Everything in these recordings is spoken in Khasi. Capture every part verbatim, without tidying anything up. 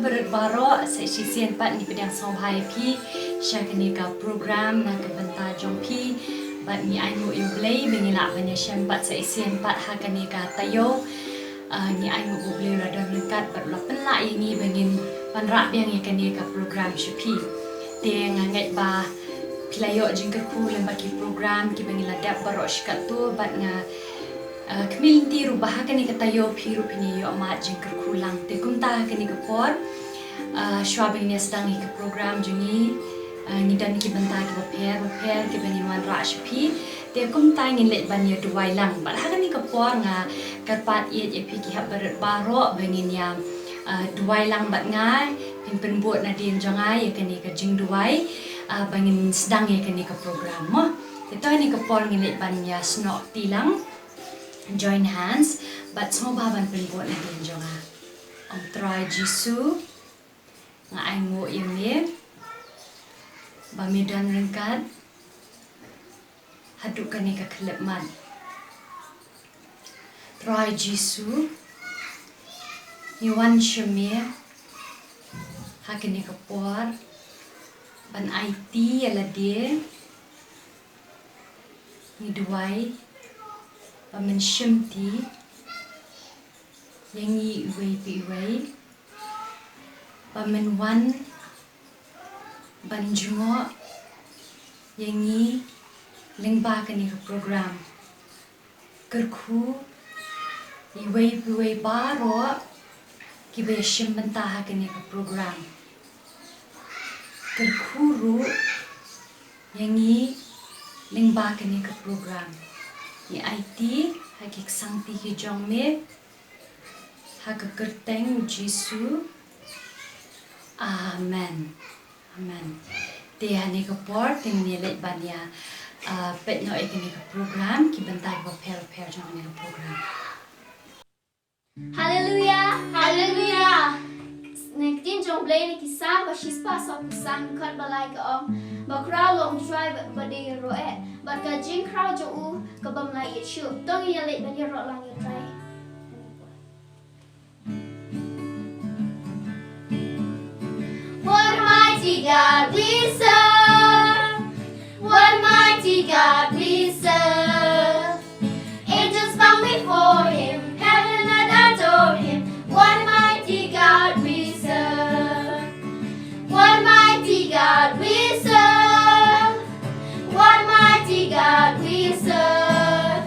Baroh, sa shisien pat ngi pdiang sngewbha ïa phi sha kane ka program na ka bynta jong phi. Bad ngi ainguh ïa U Blei ba ngi lah ban ïashem pat sa shisien pat ha kane ka taïew. Ah, ngi ainguh ba U Blei u la don ryngkat bad u la pynlah ïa ngi ba ngin wanrah biang ïa kane ka program sha phi. Te nga ngeit ba phi la ïoh jingkyrkhu lem bad ki program kiba ngi la dep baroh shi katto bad nga, ah, khmih lynti ruh ba ha kane ka taïew phi ruh phin ïoh mad jingkyrkhu lang. Te kumta ha kane ka por, ah, shuwa ba ngin ïa sdang ïa ka program jong ngi, ah, ngi don ki bynta kiba pher bapher kiba ngin wanrah sha phi. Te kumta ngin leit ban ïa duwai lang. Bad ha kane ka por nga kyrpad ïeit ïa phi ki hep barit baroh ba ngin ïa, ah, duwai lang bad nga, phin pynbud nadien jong nga ïa kane ka jingduwai, ah, ba ngin sdang ïa kane ka program mo. Te to ha kane ka por ngin leit ban ïa snoh kti lang. Join hands bad sngewbha ban pynbud nadien jong nga. Ong Trai Jisu, nga ainguh ïa me ba me don ryngkat haduh kane ka khyllipmat. Trai Jisu, ngi wan sha me ha kane ka por ban aiti ïa lade. Ngi duwai ba men shimti ïa ngi iwei pa iwei, ba men wan ban jngoh ïa ngi lyngba kane ka program. Kyrkhu iwei pa iwei baroh kiba ïashim bynta ha kane ka program. Kyrkhu ruh ïa ngi lyngba kane ka program. Ngi aiti ha ki ksangti ki jong me, ha ka kyrteng u Jisu. Amen. Amen. Te ha kane ka por te ngin ïa leit ban ïa, ah, peit noh ïa kane ka program, ki bynta kiba pher bapher jong kane ka program. Haleluya, haleluya. Na ka ktien jong U Blei na ki Salm ba shispah sawphew san, dkhot ba lai ka ong, ba khraw la u Trai ba, ba dei ïaroh eh, bad ka jingkhraw jong u ka bym la ïeit shuh. To ngin ïa leit ban ïaroh lang ïa U Trai. What a mighty God we serve. What a mighty God we serve. Angels bow before him, heaven and earth adore him. What a mighty God we serve. What a mighty God we serve. What a mighty God we serve.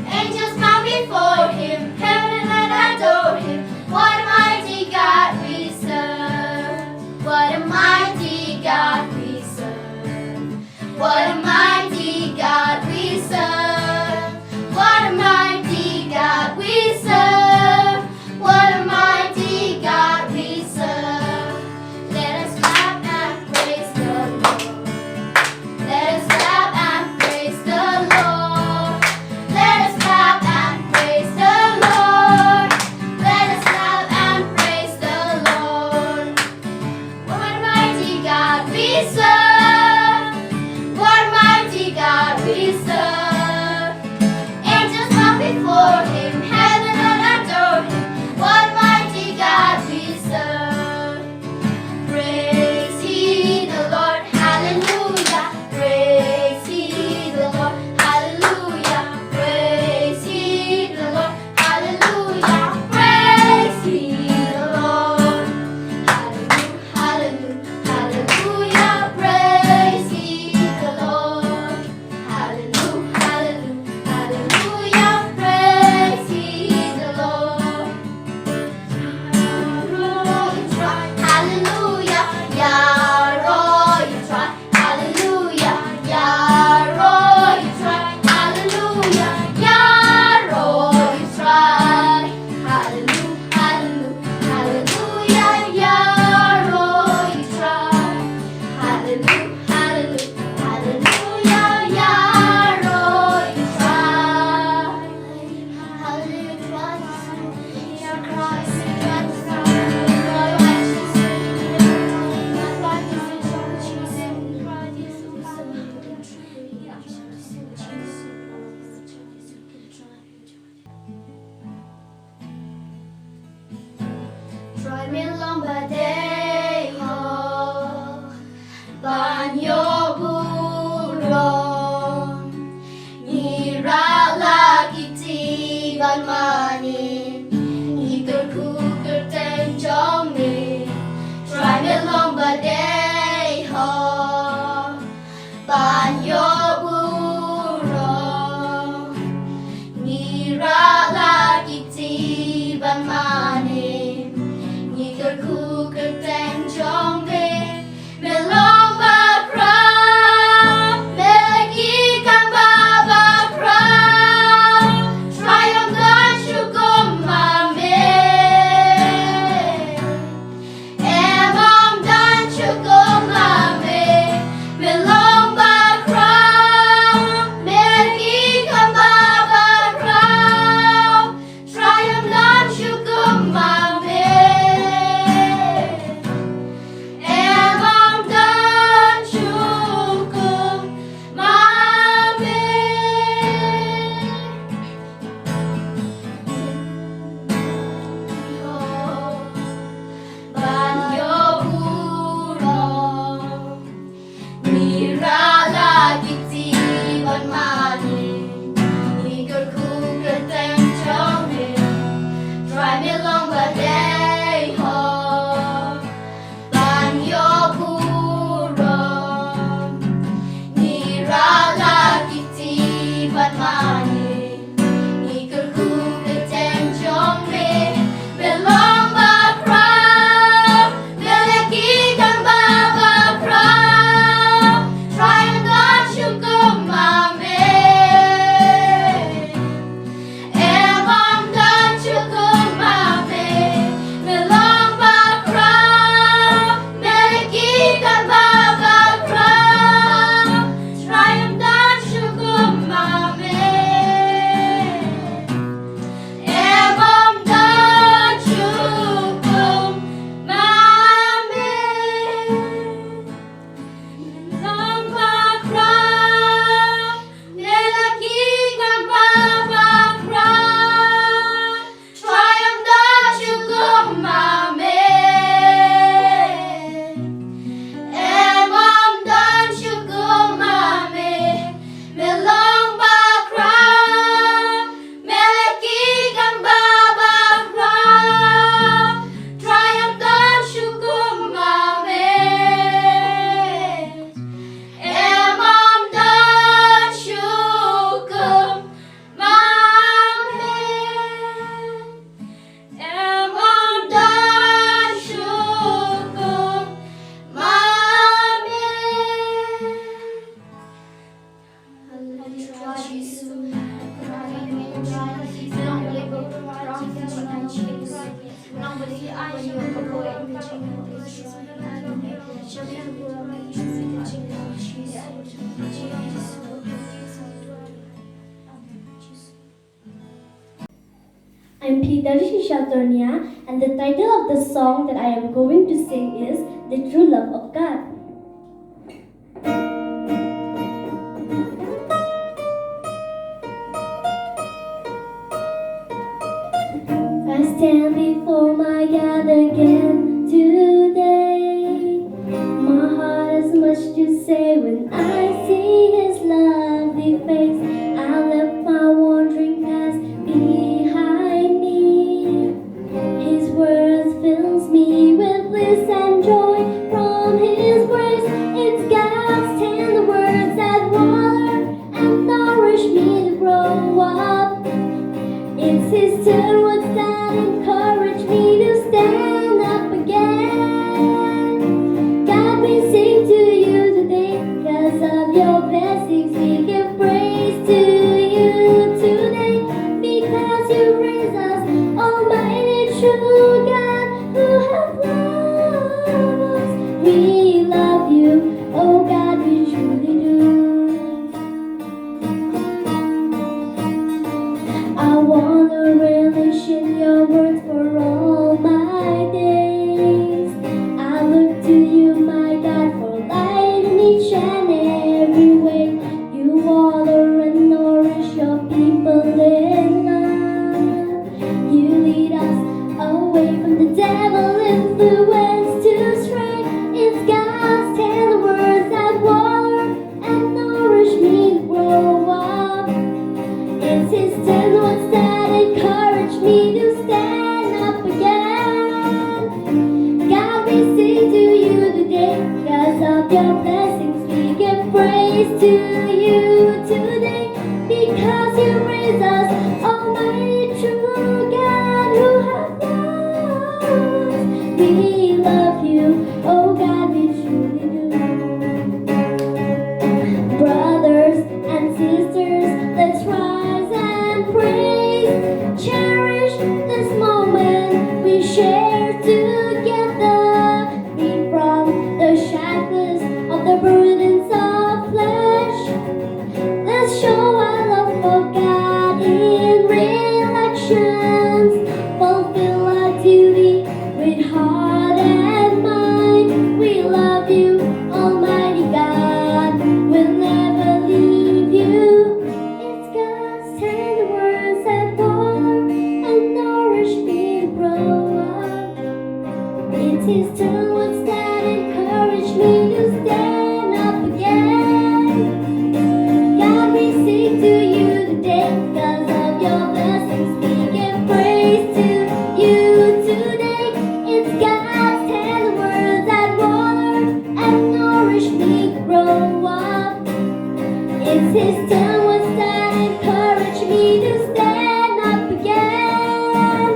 Angels bow before him, heaven and earth adore him. What a mighty God we serve. What a mighty God we serve. What a mighty God we serve. What a mighty God we serve. What a mighty God we serve. Let us clap and praise the Lord. Let us clap and praise the Lord. Let us clap and praise the Lord. Let us clap and praise the Lord. What a mighty God we serve. What a mighty God we serve. Angels bow before him, heaven and earth adore him. What a mighty God we serve. Praise ye the Lord, hallelujah. Praise ye the Lord, hallelujah. Praise ye the Lord, hallelujah. Praise ye the Lord. Hallelujah, hallelujah, hallelujah. Praise ye the Lord. Hallelujah, hallelujah, hallelujah, praise ye the Lord. Hallelujah, ïaroh ïa U Trai. Hallelujah, ïaroh ïa U Trai. Hallelujah, ïaroh ïa U Trai. Hallelujah, hallelujah, hallelujah, ïaroh ïa U Trai. Hallelujah, hallelujah, hallelujah, ïaroh ïa U Trai. Hallelujah, Trai Jisu. Trai Jisu. Trai me Ba dei hok ban ïoh burom, ngi rah la kiti ban mane, ngi kyrkhu kyrteng jong me, Trai me long ba dei hok ban ïoh burom. Ngi rah la kiti ban mane, ngi kyrkhu kyrteng jong me, me long bakhraw, me la ki kam ba bakhraw. Trai ym don shuh kum ma me. Em ym don shuh kum ma me, me long bakhraw, me la ki kam ba bakhraw. Trai ym don shuh kum ma me. Em ym don shuh kum ma me. Ban ïoh burom, ngi rah la kiti ban mane, ngi kyrkhu kyrteng jong me, Trai me long ba dei hok ban ïoh burom. Ngi rah la kiti ban mane, ngi kyrkhu kyrteng jong me, me long bakhraw, me la ki kam ba bakhraw. Trai ym don shuh kum ma me. Em ym don shuh kum ma me, me long bakhraw, me la ki kam ba bakhraw. Trai ym don shuh kum ma me. Em ym don shuh kum ma me. Long bakhraw, me la ki kam ba bakhraw. Trai ym don shuh kum ma me. Em ym don shuh kum ma me. Me long bakhraw, me la ki kam ba bakhraw. Trai ym don shuh kum ma me. Em ym don shuh kum ma me. Em ym don shuh kum ma me. I'm P W Shelternia, and the title of the song that I am going to sing is The True Love of God. I stand before my God again today. My heart has much to say when I see his lovely face. I left my wandering past behind me. His words fills me with bliss and joy from his grace. It's God's tender words that water and nourish me to grow up. It's his stern words that encourage me to stand up again. God, we sing to you today. 'Cause of your blessings, we give praise to you today. Because you raise us, Almighty true God, who have loved us. We love you, oh God, we truly do. I wanna relish in your words for all my days. I look to you, my God, for light in each and every way. You water and nourish your people in love. You lead us away from the devil influence. Your blessings we give praise to you today because you raised us, Almighty true God who have loved us. We love you, oh God, we truly do. Brothers and sisters, let's rise and praise. Cherish this moment we share together. Free from the shackles of the burdens of flesh. Let's show our love for God in real actions. Fulfill our duty with heart and mind. We love you, Almighty God. We'll never leave you. It's God's tender words that warm and nourish me, grow up. It's His tender words that encourage me to stand up again. God, we sing to you today because of your blessings. We give praise to you today. It's God's tender words that warm and nourish me, grow up. It's His tender words that encourage me to stand up again.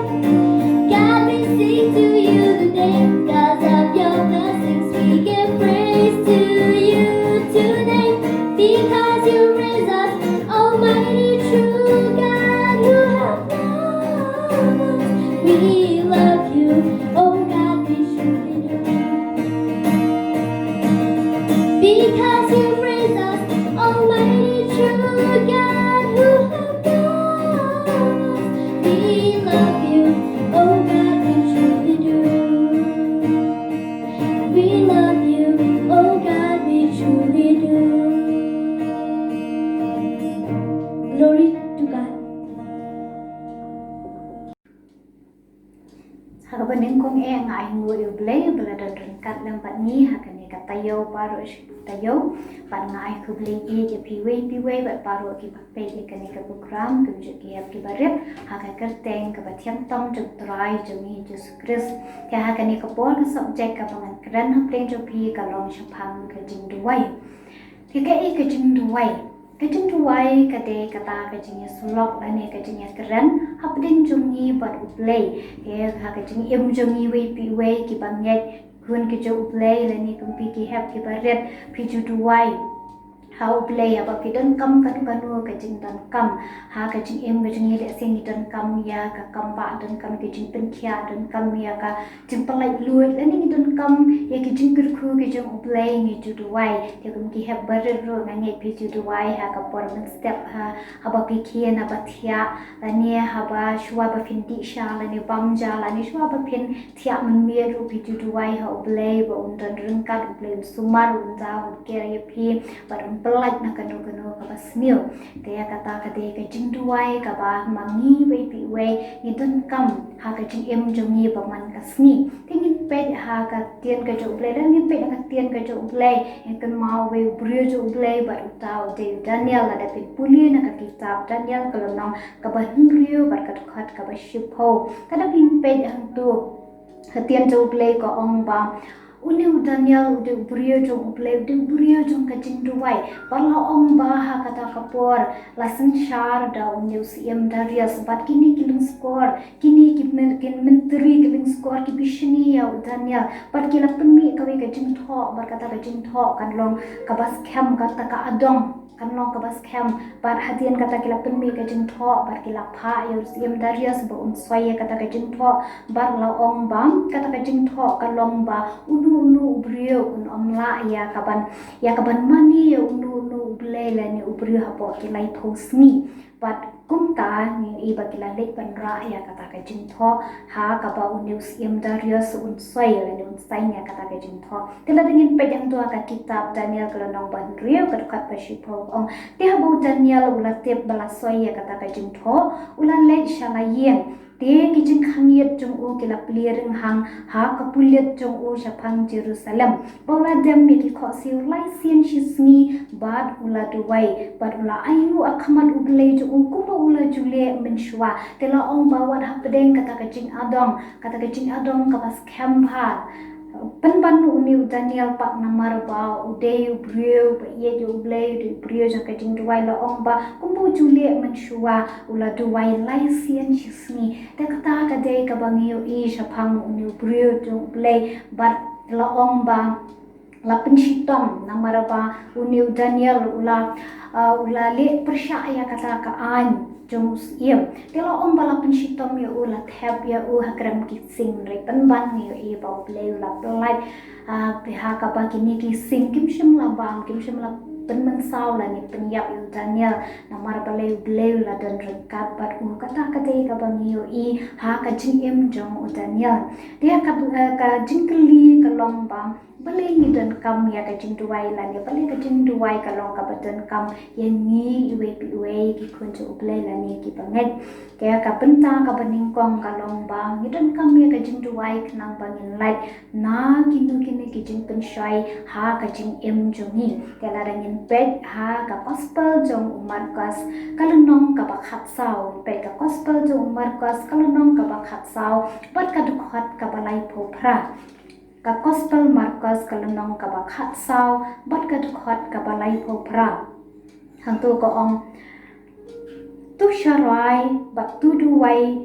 God, we sing to you today because of your blessings. We give praise to you today because you raise us, Almighty true God who have loved us. We love you, oh God, we truly do. Because you raise us, Almighty true God who have loved us. We love you, oh God, we truly do. We love you, oh God, we truly do. Glory to God. Ha kaba nyngkong eh nga ai nguh ïa U Blei ba la don ryngkat lem bad ngi ha kane ka taïew baroh shi taïew. Bad nga ai khublei ïa phi wei phi wei bad baroh kiba peit ïa kane ka program, kumjuh ki hep kiba rit ha ka kyrteng kaba thiang tam jong U Trai jong ngi Jisu Khrist. Te ha kane ka por ka subject kaba ngan kren hapdeng jong phi ka long shaphang ka jingduwai. Te kaei ka jingduwai? Ka jingduwai ka dei kata ka jingïasyllok lane ka jingïakren hapdeng jong ngi bad U Blei. Te ha ka jingim jong ngi wei phi wei kiba ngeit khun ki jong U Blei lane kumpi ki hep kiba rit, phi ju duwai ha U Blei haba phi donkam kano kano ka jingdonkam. Ha ka jingim ka jong ngi lehse ngi donkam ïa ka kam bah, donkam ka jingpynkhiah, donkam ïa ka jingpynlait luid, lane ngi donkam ïa ki jingkyrkhu ki jong U Blei, ngi ju duwai. Te kum ki hep barit ruh nga ngeit phi ju duwai ha ka por mynstep, ha haba phi khie na ba thiah, lane haba shuwa ba phin dih sha, lane bam ja, lane shuwa ba phin thiah mynmiet ruh phi ju duwai ha U Blei ba un don ryngkat, U Blei un sumar, un da, un care ïa phi bad un pyllait na kano kano kaba sniew. Te ïa kata ka dei ka jingduwai kaba ma ngi wei phi wei ngi donkam ha ka jingim jong ngi ba man ka sngi. Te ngin peit ha ka ktien ka jong U Blei, lada ngin peit ha ka ktien ka jong U Blei, ngin kynmaw wei u briew jong U Blei bad uta u dei u Daniel. Lada phin pule na ka kitab Daniel ka lynnong kaba hynriew bad ka dkhot kaba shiphew. Lada phin peit hangto, ka ktien jong U Blei ka ong ba une u Daniel u dei u briew jong U Blei, u dei u briew jong ka jingduwai. Bad la ong ba ha kata ka por la synshar da une u syiem Darius bad kine ki lyngskor, kine ki myn-, ki myntri ki lyngskor ki bishni ïa u Daniel. Bad ki la pynmih kawei ka jingthoh, bad kata ka jingthoh kan long kaba skhem, kata ka adong kan long kaba skhem. Bad hadien kata ki la pynmih ka jingthoh bad ki la phah ïa u syiem Darius ba un soi ïa kata ka jingthoh. Bad la ong ba kata ka jingthoh ka long ba uno uno u briew un ym lah ïa kaban, ïa kaban mane ïa uno uno u blei lane u briew hapoh ki laiphew sngi. Bad kumta ngi i ba ki la leit ban rah ïa kata ka jingthoh ha kaba une u syiem Darius un soi lane un sign ïa kata ka jingthoh. Te lada ngin peit hangto ha ka kitab Daniel ka lynnong ba hynriew ka dkhot ba shiphew ka ong, te haba u Daniel u la tip ba la soi ïa kata ka jingthoh, u la leit sha la ïing. Te ki jingkhangïit jong u ki la plie ringhang ha ka pulit jong u shaphang Jerusalem. Ba u la dem ïa ki khohsiew lai sien shi sngi bad u la duwai bad u la aïu ha khmat u Blei jong u kumba u la ju leh mynshuwa. Te la ong ba wat hapdeng kata ka jingadong, kata ka jingadong kaba skhem bha, Pynban une u Daniel pat namar ba u dei u briew ba ïeit ïa U Blei, u dei u briew jong ka jingduwai, la ong ba kumba u ju leh mynshuwa u la duwai lai sien shi sngi. Te kata ka dei kaba ngi ïohi shaphang une u briew jong U Blei, bad la ong ba la pynshitom namar ba une u Daniel u la, uh, u la leh pyrshah ïa kata ka aiñ jong u syiem. Te la ong ba la pynshitom ïa u, la thep ïa u ha krem ki sing. Hynrei pynban ngi ïohi ba U Blei u la pyllait, ah, phi ha kaba kine ki sing kim shym la bam, kim shym la pynmynsaw lane pynïap ïa u Daniel, namar balei? U Blei u la don ryngkat bad u. Kata ka dei kaba ngi ïohi ha ka jingim jong u Daniel. Te ka, eh, ka jingkylli ka long ba balei ngi donkam ïa ka jingduwai lane balei ka jingduwai ka long kaba donkam ïa ngi iwei pa iwei ki khun jong U Blei lane ki bangeit. Te ka bynta kaba nyngkong ka long ba ngi donkam ïa ka jingduwai khnang ba ngin lait na kino kino ki jingpynshoi ha ka jingim jong ngi. Te lada ngin peit ha ka Gospel jong u Markos ka lynnong kaba khatsaw, peit ka Gospel jong u Markos ka lynnong kaba khatsaw bad ka dkhot kaba laiphew phra. Ka Gospel Markos ka lynnong kaba khatsaw bad ka dkhot kaba laiphew phra. Hangto ka ong, to sharai bad to duwai,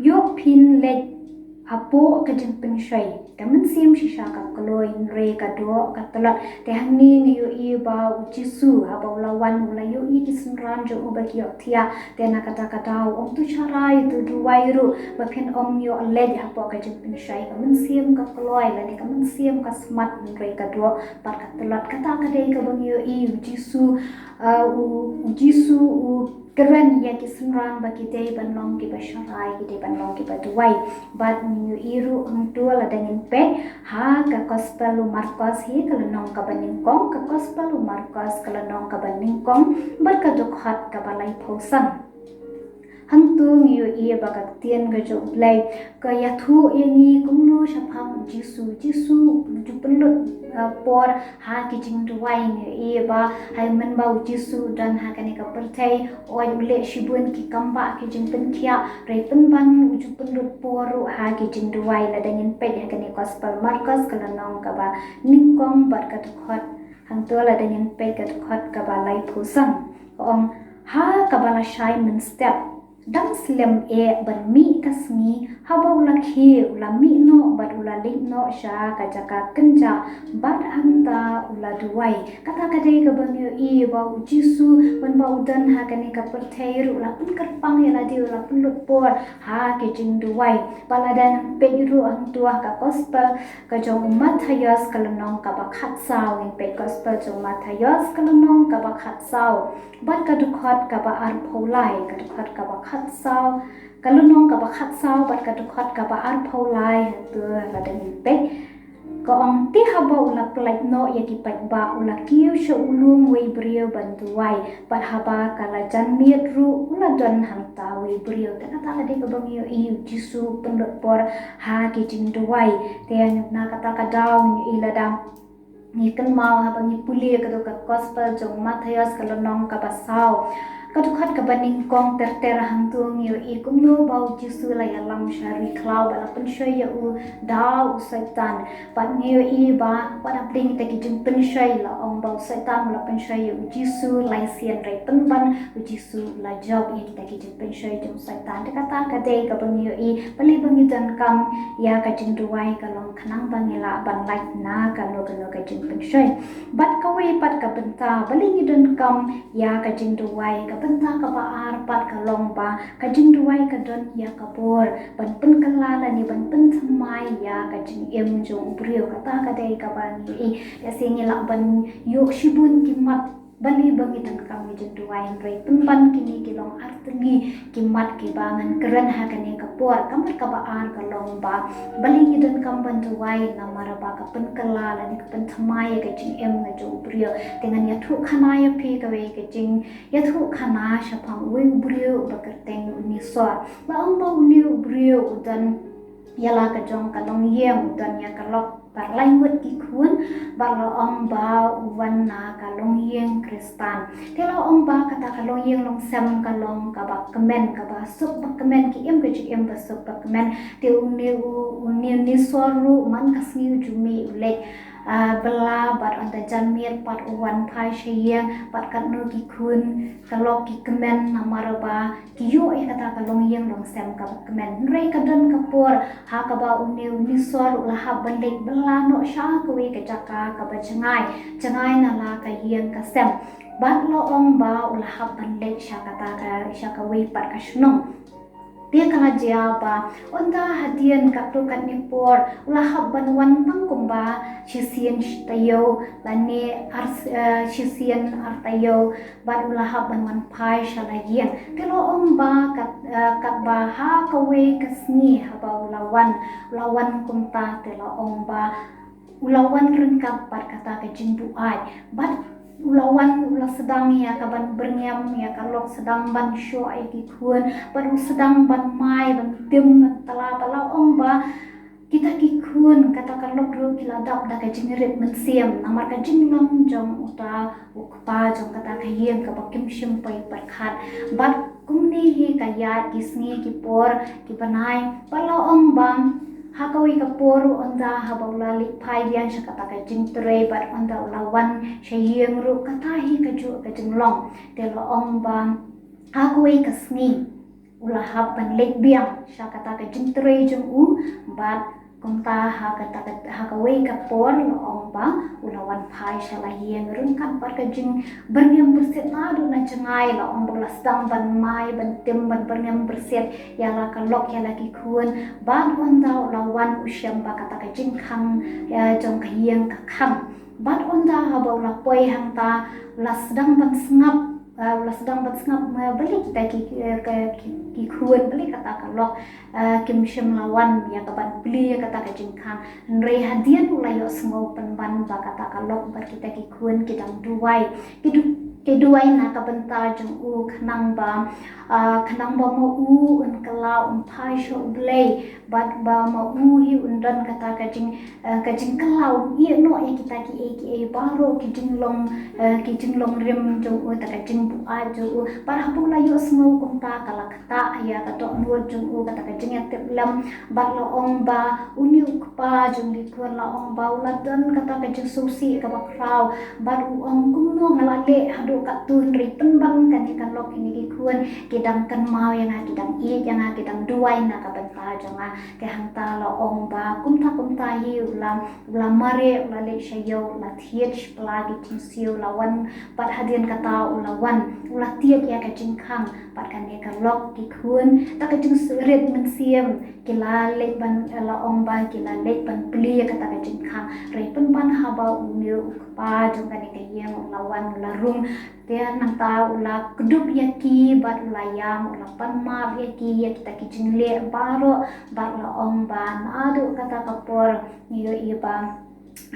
ïoh phin leit hapoh ka jingpynshoi. Ka mynsiem shisha ka kloi, hynrei ka doh ka tlot. Te hangne ngi ïohi ba u Jisu haba u la wan u la ïohi ki synran jong u ba ki ïohthiah. Te na kata ka daw u ong, to sharai, to duwai ruh ba phin ym ïoh leit hapoh ka jingpynshoi. Ka mynsiem ka kloi lane ka mynsiem ka smat, hynrei ka doh bad ka tlot. Kata ka dei kaba ngi ïohi u Jisu, uh, u, u Jisu u kren ïa ki synran ba ki dei ban long kiba sharai, ki dei ban long kiba duwai. Bad ngi ïohi ruh hangto lada ngin peit ha ka Gospel u Markos hi ka lynnong kaba nyngkong, ka Gospel u Markos ka lynnong kaba nyngkong bad ka dkhot kaba laiphew san. Hangto ngi ïohi ba ka ktien ka jong U Blei ka ïathuh ïa ngi kumno shaphang u Jisu. U Jisu u ju pynlut, uh, por ha ki jingduwai. Ngi ïohi ba hynmen ba u Jisu u don ha kane ka pyrthei, u leh shibun ki kam ba ki jingpynkhiah, hynrei pynban u ju pynlut por ruh ha ki jingduwai. Lada ngin peit ha kane Gospel Markos ka lynnong kaba nyngkong bad ka dkhot, hangto lada ngin peit ka dkhot kaba laiphew san, ka ong, ha kaba lashai mynstep dang slem eh ban mih ka sngi, haba u la khie u la mih noh bad u la leit noh sha ka jaka kynjah bad hangta u la duwai. Kata ka dei kaba ngi ïohi ba u Jisu mynba u don ha kane ka pyrthei ruh u la pynkyrpang ïa lade, u la pynlut por ha ki jingduwai. Bad lada ngin peit ruh hangto ha ka Gospel ka jong u Mathaios ka lynnong kaba khatsaw, ngin peit Gospel jong u Mathaios ka lynnong kaba khatsaw bad ka dkhot kaba arphew lai, ka dkhot kaba khatsaw, ka lynnong kaba khatsaw bad ka dkhot kaba arphew lai. Hangto lada ngin peit ka ong, te haba u la pyllait noh ïa ki paidbah u la kiew sha u lum wei briew ban duwai, bad haba ka la jan miet ruh u la don hangta wei briew. Te kata ka dei kaba ngi ïohi u Jisu u pynlut por ha ki jingduwai. Te na kata ka daw ngi ïohi lada ngi kynmaw haba ngi pule kato ka Gospel jong u Mathaios ka lynnong kaba saw, ka dkhot kaba nyngkong ter ter, hangto ngi ïohi kumno ba u Jisu la ïalam sha ri khlaw bad la pynshoi ïa u da u Soitan. Bad ngi ïohi ba wat hapdeng kita ki jingpynshoi la ong ba u Soitan u la pynshoi ïa u Jisu lai sien, hynrei pynban u Jisu u la jop ïa kita ki jingpynshoi jong u Soitan. Te kata ka dei kaba ngi ïohi, balei ba ngi donkam ïa ka jingduwai ka long khnang ba ngi lah ban lait na kano kano ka jingpynshoi. Bad kawei pat ka bynta balei ngi donkam ïa ka jingduwai, ka bynta kaba ar pat ka long ba ka jingduwai ka don ïa ka bor ban pynkylla lane ban pynthymmai ïa ka jingim jong u briew. Kata ka dei kaba ngi ïohi. Te shisha ngi lah ban ïoh shibun ki mat balei ba ngi donkam ïa ka jingduwai, hynrei pynban kine ki long artylli ki mat kiba ngan kren ha kane ka por. Ka mat kaba ar ka long ba balei ngi donkam ban duwai, namar ba ka pynkylla lane ka pynthymmai ïa ka jingim jong u briew. Te ngan ïathuh khana ïa phi kawei ka jing ïathuh khana shaphang uwei u briew uba kyrteng u Nisor. La ong ba une u briew u don ïa la ka jong ka longïing, u don ïa ka lok bad lai ngut ki khun, bad la ong ba u wan na ka longïing Khristan. Te la ong ba kata ka longïing longsem ka long kaba kmen, kaba suk ba kmen, ki im ka jingim ba suk ba kmen. Te une u, une u Nisor ruh man ka sngi u ju mih u leit, ah, bylla bad ynda jan miet pat u wan phai sha ïing, bad katno ki khun ka lok ki kmen namar ba ki ïoh ïa kata ka longïing longsem kaba kmen. Hynrei ka don ka por ha kaba une u Nisor u la hap ban leit bylla noh sha kawei ka jaka kaba jngai, jngai na la ka ïing ka sem. Bad la ong ba u la hap ban leit sha kata ka, sha kawei pat ka shnong. Te ka la jia ba ynda hadien katto katne por u la hap ban wan tang kumba shisien taïew lane ar, eh, shisien ar taïew, bad u la hap ban wan phai sha la ïing. Te la ong ba kat, eh, katba ha kawei ka sngi haba u la wan, u la wan kumta, te la ong ba u la wan ryngkat bad kata ka jingbuaid. Bad u la wan, u la sdang ïa ka ban byrngem ïa ka lok, sdang ban shoh ïa ki khun, bad u sdang ban mai, ban tim, ban tla, bad la ong ba kita ki khun, kata ka lok ruh ki la dap da ka jingrit mynsiem namar ka jinglong jong uta u kpa jong kata ka ïing kaba kim shym poi pyrkhat. Bad kumne hi ka ïaid ki sngi ki por ki bnai, bad la ong ba ha kawei ka por ruh ynda haba u la leit phai biang sha kata ka jingtrei bad ynda u la wan sha ïing ruh kata hi kajuh ka jinglong. Te la ong ba ha kawei ka sngi u la hap ban leit biang sha kata ka jingtrei jong u, bad kumta ha kata ka, ha kawei ka por la ong ba u la wan phai sha la ïing ryngkat bad ka jingbyrngem byrsiet naduh na jngai. La ong ba u la sdang ban mai, ban tim, ban byrngem byrsiet ïa la ka lok, ïa la ki khun, bad ynda u la wan u shem ba kata ka jingkhang, eh, jong ka ïing ka khang. Bad ynda haba u la poi hangta u la sdang ban sngap, eh, u la sdang ban sngap, eh, balei kita ki, eh, ka, ki, ki khun, balei kata ka lok, eh, kim shym la wan ïa ka ban plie ïa kata ka jingkhang. Hynrei hadien u la ïohsngew pynban ba kata ka lok bad kita ki khun ki dang duwai. Ki du-, ki duwai na ka bynta jong u khnang ba, ah, khnang ba ma u un kylla, un phai sha U Blei, bad ba ma u hi un don kata ka jing, eh, ka jingkylla, un ïeh noh ïa kita kiei kiei baroh, ki jinglong, eh, ki jinglong rim jong u, ta ka jingbuaid jong u. Bad haba u la ïohsngew kumta ka la ktah ïa ka dohnud jong u, kata ka jingïatiplem, bad la ong ba une u kpa jong ki khun, la ong ba u la don kata ka jingsngewsih kaba khraw, bad u ong kumno nga la leh haduh katto hynrei pynban kane ka lok, kine ki khun ki dang kynmaw ïa nga, ki dang ïeit ïa nga, ki dang duwai na ka bynta jong nga. Te hangta la ong ba kumta kumta hi u la, u la mareh, u la leit sha ïew, u la thied shipla ki jingsiew, u la wan, bad hadien kata u la wan, u la tied ïa ka jingkhang, bad kane ka lok, ki khun, ta ka jingrit mynsiem ki la leit ban, la ong ba ki la leit ban plie ïa kata ka jingkhang. Hynrei pynban haba une u kpa jong kane ka ïing u la wan, u la rung, te nangta u la kdup ïa ki bad u la ïam, u la pan map ïa ki ïa kita ki jingleh baroh, bad la ong ba naduh kata ka por ngi ïohi ba,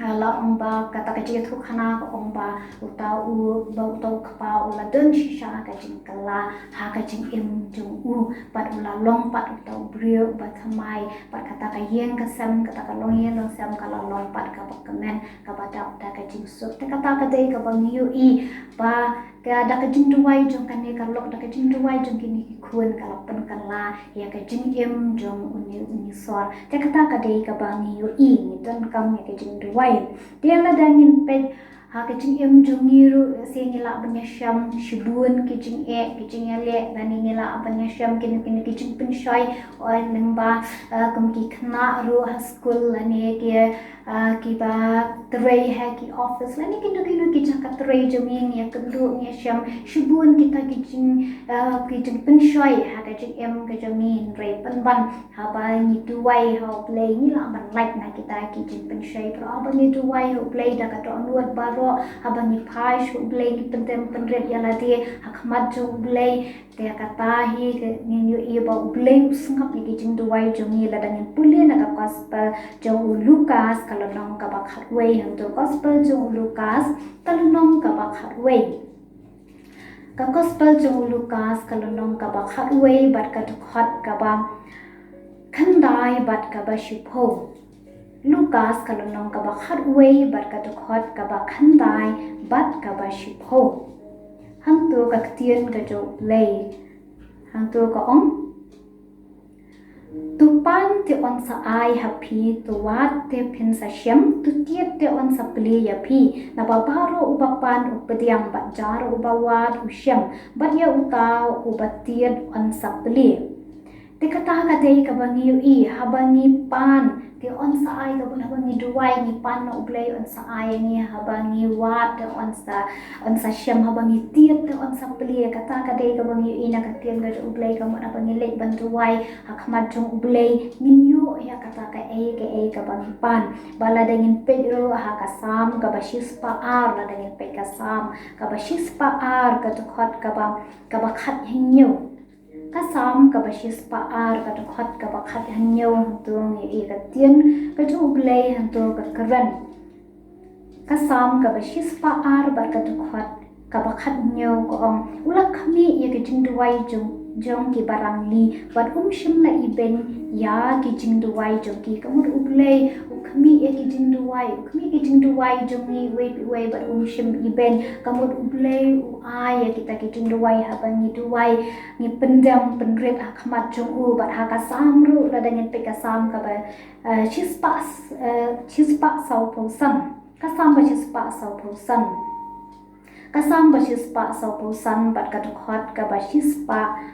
ah, la ong ba kata ka jingïathuhkhana ka ong ba uta u, ba uta u kpa u la don shisha ka jingkylla ha ka jingim jong u, bad u la long pat uta u briew uba thymmai, bad kata ka ïing ka sem, kata ka longïing longsem ka la long pat kaba kmen, kaba dap da ka jingsuk. Te kata ka dei kaba ngi ïohi ba ka, da ka jingduwai jong kane ka lok, da ka jingduwai jong kine ki khun ka la pynkylla ïa ka jingim jong une u Nisor. Te kata ka dei kaba ngi ïohi, ngi donkam ïa ka jingduwai. Te lada ngin peit ha ka jingim jong ngi ruh, lehse ngi lah ban ïashem shibun ki jingeh, ki jingïaleh, lane ngi lah ban ïashem kine, kine ki jingpynshoi, oi lyngba, eh, kum ki khynnah ruh ha skul lane ki, ah, kiba trei ha ki office lane kino kino ki jaka trei jong ngi, ngi ïakynduh, ngi ïashem shibun kita ki jing, ah, ki jingpynshoi ha ka jingim ka jong ngi. Hynrei pynban haba ngi duwai ha U Blei ngi lah ban lait na kita ki jingpynshoi. Pero haba ngi duwai ha U Blei da ka dohnud baroh, haba ngi phai sha U Blei, ngi pyntem pynrit ïa lade ha khmat jong U Blei, te kata hi ka, ngin ïohi ba U Blei u sngap ïa ki jingduwai jong ngi. Lada ngin pule na ka gospel jong u Lukas ka lynnong kaba khatwei, hangto gospel jong u Lukas ka lynnong kaba khatwei. Ka gospel jong u Lukas ka lynnong kaba khatwei bad ka dkhot kaba khyndai bad kaba shiphew. Lukas ka lynnong kaba khatwei bad ka dkhot kaba khyndai bad kaba shiphew. Hangto ka ktien ka jong U Blei. Hangto ka ong. To pan te yn sa ai ha phi, to wad te phin sa shem, to tied te yn sa plie ïa phi. Naba baroh uba pan u pdiang, bad jar uba wad u shem, bad ïa uta uba tied yn sa plie. Te kata ka dei kaba ngi ïohi, haba ngi pan te yn sa ai, kaba haba ngi duwai ngi pan na U Blei yn sa ai ïa ngi, haba ngi wad te yn sa, yn sa shem, haba ngi tied te yn sa plie. Kata ka dei kaba ngi ïohi na ka ktien ka jong U Blei, ka mut haba ngi leit ban duwai ha khmat jong U Blei ngin ïoh ïa kata kaei kaei kaba ngi pan. Bad lada ngin peit ruh ha ka Salm kaba shispah ar, lada ngin peit ka Salm kaba shispah ar ka dkhot kaba, kaba khathynñiew. Ka Salm kaba shispah ar ka dkhot kaba khathynñiew, hangto ngi ïohi ka ktien ka jong U Blei hangto ka kren. Ka Salm kaba shispah ar bad ka dkhot kaba khathynñiew ka ong. U la khmih ïa ki jingduwai jong, jong kiba rangli, bad um shym la ibeiñ ïa ki jingduwai jong ki. Ka mut U Blei u khmih ïa ki jingduwai, u khmih ki jingduwai jong ngi iwei pa iwei bad um shym ibeiñ. Ka mut U Blei u ai ïa kita ki jingduwai haba ngi duwai, ngi pyndem pynrit ha khmat jong u. Bad ha ka Salm ruh, lada ngin peit ka Salm kaba, eh, shispah, eh, shispah sawphew san. Ka Salm ba shispah sawphew san. Ka Salm ba shispah sawphew san bad ka dkhot kaba shispah,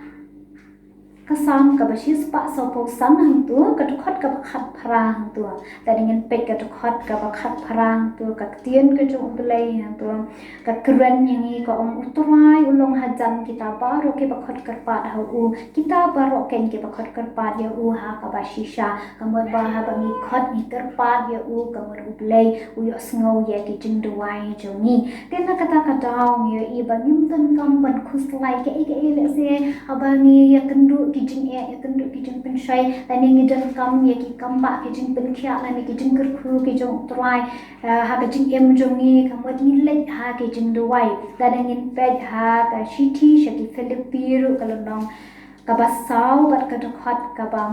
ka Salm kaba shispah sawphew san hangto, ka dkhot kaba khatphra hangto. Lada ngin peit ka dkhot kaba khatphra hangto, ka ktien ka jong U Blei hangto ka kren ïa ngi, ka ong. U Trai u long hajan kita baroh kiba khot kyrpad ha u, kita baroh keiñ kiba khot kyrpad ïa u ha kaba shisha. Ka mut ba haba ngi khot ngi kyrpad ïa u, ka mut U Blei u ïohsngew ïa ki jingduwai jong ngi. Te na kata ka daw ngi ïohi ba ngim donkam ban khuslai kaei kaei, lehse haba ngi ïakynduh ki jingeh, ïakynduh ki jingpynshoi, lane ngi donkam ïa ki kambah, ki jingpynkhiah lane ki jingkyrkhu ki jong U Trai, eh, ha ka jingim jong ngi, ka mut ngi leit ha ki jingduwai. Lada ngin peit ha ka shithi sha ki Philippi ruh ka lynnong kaba saw bad ka dkhot kaba,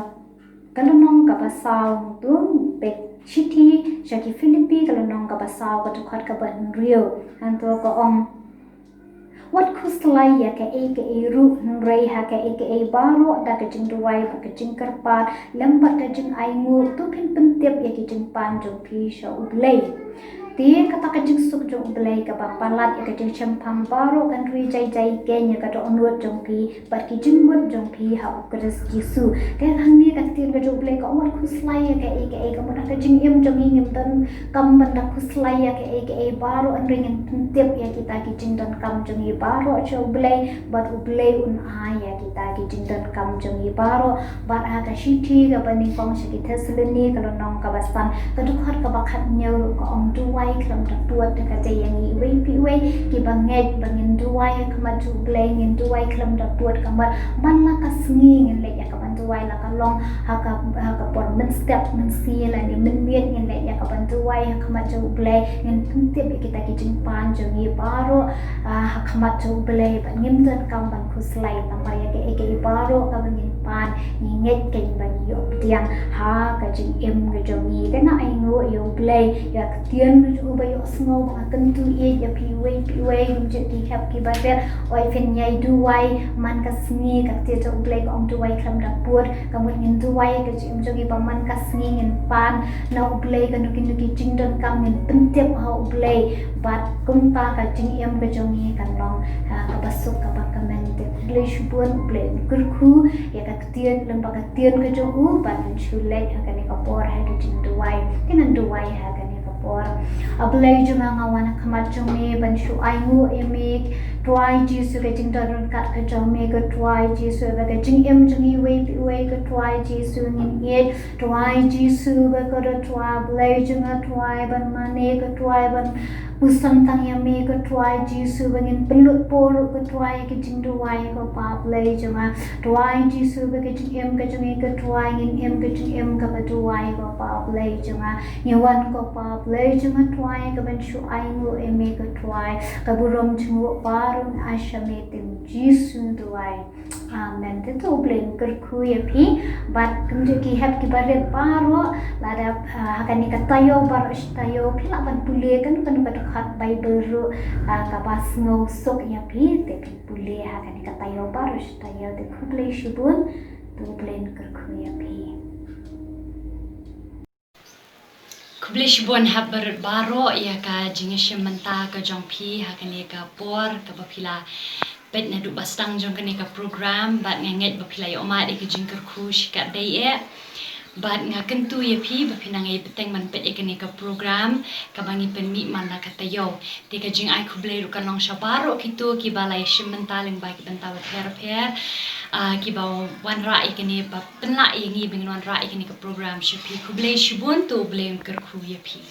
ka lynnong kaba saw, hangto peit shithi sha ki Philippi ka lynnong kaba saw ka dkhot kaba hynriew. Hangto ka ong. Wat khuslai ïa kaei kaei ruh, hynrei ha kaei kaei baroh da ka jingduwai bad ka jingkyrpad lem bad ka jingainguh, to phin pyntip ïa ki jingpan jong phi sha U Blei. Te kata ka jingsuk jong U Blei kaba palat ïa ka jingshemphang baroh kan ri jai jai keiñ ïa ka dohnud jong phi bad ki jingmut jong phi ha U Khrist Jisu. Te hangne ka ktien ka jong U Blei ka ong wat khuslai ïa kaei kaei, ka mut ha ka jingim jong ngi ngim donkam ban da khuslai ïa kaei kaei baroh, hynrei ngin pyntip ïa kita ki jingdonkam jong ngi baroh sha U Blei, bad U Blei un ai ïa kita ki jingdonkam jong ngi baroh. Bad ha ka shithi kaba nyngkong sha ki Thessaloni ka lynnong kaba san ka dkhot kaba khathynñiew ruh ka ong duwai khlem da pud. Te ka dei ïa ngi iwei pa iwei kiba ngeit ba ngin duwai ha khmat jong U Blei, ngin duwai khlem da pud, ka mut man la ka sngi ngin leit ïa ka ban duwai, la ka long ha ka, ha ka por mynstep mynsngi lane mynmiet ngin leit ïa ka ban duwai ha khmat jong U Blei, ngin pyntip ïa kita ki jingpan jong ngi baroh, ah, ha khmat jong U Blei, bad ngim donkam ban khuslai namar ïa kaei kaei baroh kaba ngin pan ngi ngeit keiñ ba ngi ïoh pdiang ha ka jingim ka jong ngi. Te nga ainguh ïa U Blei ïa ka ktien ka jong u ba ïohsngew ba nga kyntu ïeit ïa phi iwei pa iwei, kumjuh ki hep kiba rit. Oi phin ïai duwai man ka sngi, ka ktien jong U Blei ka ong duwai khlem da pud. Ka mut ngin duwai ka jingim jong ngi ba man ka sngi ngin pan na U Blei kano kano ki jingdonkam, ngin pyntip ha U Blei, bad kumta ka jingim ka jong ngi kan long, ah, kaba suk kaba kmen. Te khublei shibun, U Blei un kyrkhu ïa ka ktien lem bad ka ktien ka jong u, bad ngin shu leit ha kane ka por ha ka jingduwai. Te ngan duwai ha kane ka por. A Blei jong nga, nga wan ha khmat jong me ban shu ainguh ïa me, Trai Jisu, ka jingdon ryngkat ka jong me, ko Trai Jisu, ba ka jingim jong ngi iwei pa iwei, ko Trai Jisu, ngin ïeit, Trai Jisu, ba ko da Trai Blei jong nga, Trai ban mane, ko Trai ban pynsan tang ïa me, ko Trai Jisu, ba ngin pynlut por ruh, ko Trai, ki jingduwai, ko Pa Blei jong nga. Trai Jisu, ba ka jingim ka jong ngi, ko Trai, ngin im ka jingim kaba duwai, ko Pa Blei jong nga. Ngi wan, ko Pa Blei jong nga, Trai, ka ban shu ainguh ïa me, ko Trai. Ka burom jong u Kpa ruh ngi ai sha me, ha kyrteng Jisu ngi duwai. Amen. Te to U Blei un kyrkhu ïa phi. Bad kumjuh ki hep ki barit baroh, lada, ah, ha kane ka taïew baroh shi taïew phi lah ban pule kano kano ka dkhot Baibl ruh, ah, kaba sngewsuk ïa phi, te phi pule ha kane ka taïew baroh shi taïew. Te khublei shibun. To U Blei un kyrkhu ïa phi. Khublei shibun hep barit baroh ïa ka jingïashim bynta ka jong phi ha kane ka por kaba phi la peit naduh ba sdang jong kane ka program, bad nga ngeit ba phi la ïohmad ïa ka jingkyrkhu shikatdei eh. Bad nga kyntu ïa phi ba phin nang ïai bteng ban peit ïa kane ka program kaba ngi pynmih man la ka taïew. Te ka jingai khublei ruh kan long sha baroh kito kiba la ïashim bynta lyngba ki bynta bapher bapher, ah, kiba wanrah ïa kane, ba pynlah ïa ngi ba ngin wanrah ïa kane ka program sha phi. Khublei shibun, to U Blei un kyrkhu ïa phi.